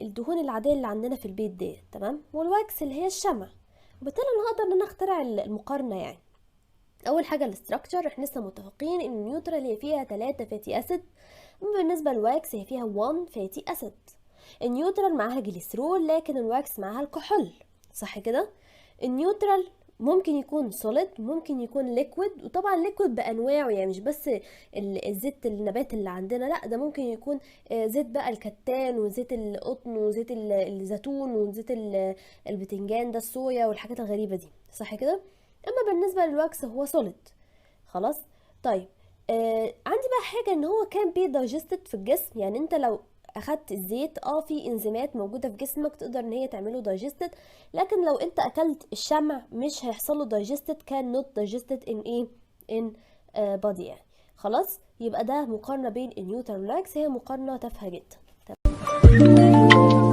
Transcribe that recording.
الدهون العادية اللي عندنا في البيت دي، تمام، وال wax اللي هي الشمع. وبالتالي انا هقدر ان انا اخترع المقارنة. يعني اول حاجة ال structure، احنا لسه متفقين ان ال neutral هي فيها 3 fatty acid، اما بالنسبة لل wax هي فيها 1 fatty acid. ال neutral معاها جليسرول، لكن ال wax معاها الكحول، صح كده؟ ال neutral ممكن يكون solid، ممكن يكون liquid، وطبعا liquid بانواعه، يعني مش بس الزيت النبات اللي عندنا، لا ده ممكن يكون زيت بقى الكتان وزيت القطن وزيت الزيتون وزيت البتنجان ده الصويا والحاجات الغريبة دي، صح كده؟ اما بالنسبة لل wax هو solid. خلاص. طيب عندي بقى حاجة ان هو can be digested في الجسم، يعني انت لو اخدت الزيت في انزيمات موجودة في جسمك تقدر ان هي تعمله digested، لكن لو انت اكلت الشمع مش هيحصل له digested، can not digested in ايه، in body يعني. خلاص، يبقى ده مقارنة بين ال neutral وال wax، هي مقارنة تافهة جدا. تمام.